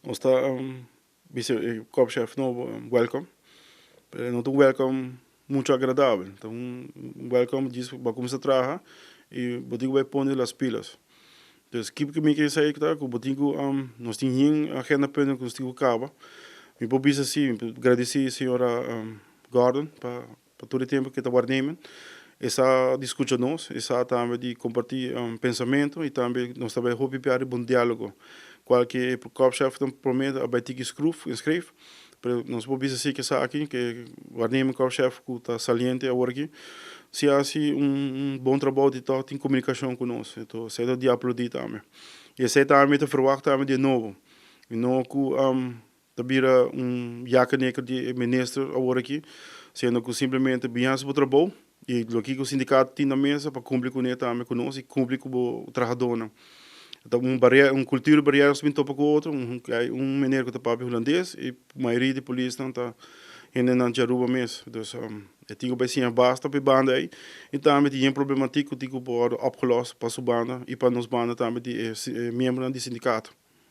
Nos ta bisa e korpschef nobo welcome, pero no ta un welcome mucho agradabel, ta un welcome djis bo a cuminsa traha y bo tin cu bay pone las pilas. Dus kiko mi ke esey ta cu bo tin cu nos tin hien agenda punten cu nos tin cu caba. Mi por bisa si, mi por gradici señora Gordon pa Pa tur e tempu ku e ta waarnemen, e sa di skucha nos, e sa tambe di kompartí pensamentu i tambe nos ta bai hopi pia riba un diálogo. Kualke e korpschef ta promé a bai tiki skruf en skreef, pero nos por bisa si ku esaki, ku e waarnemen korpschef ku ta saliente awor aki, si a hasi un bon trabou di tòg tin komunikashon ku nos. Enton esei ta di aplaudí tambe. I esei tambe mi ta ferwagt tambe di e nobo. I no ku Ta bira un yakeneker di e minister awor aki, siendo ku simplemente bin hasi bo trabou i loke ku sindikato tin na mesa pa kumpli kuné tambe ku nos i kumpli ku bo trahadónan. Ta un barera, un kultura barera nos bin topa ku otro, un un meneer ku ta papia hulandes i mayoria di polisnan ta hendenan di Aruba mes. Dus e tin ku bai siña basta pa e banda ei i tambe tin yen problematik ku tin ku por wòrdu opgelost pa su banda i pa nos banda tambe di e miembronan di sindikato.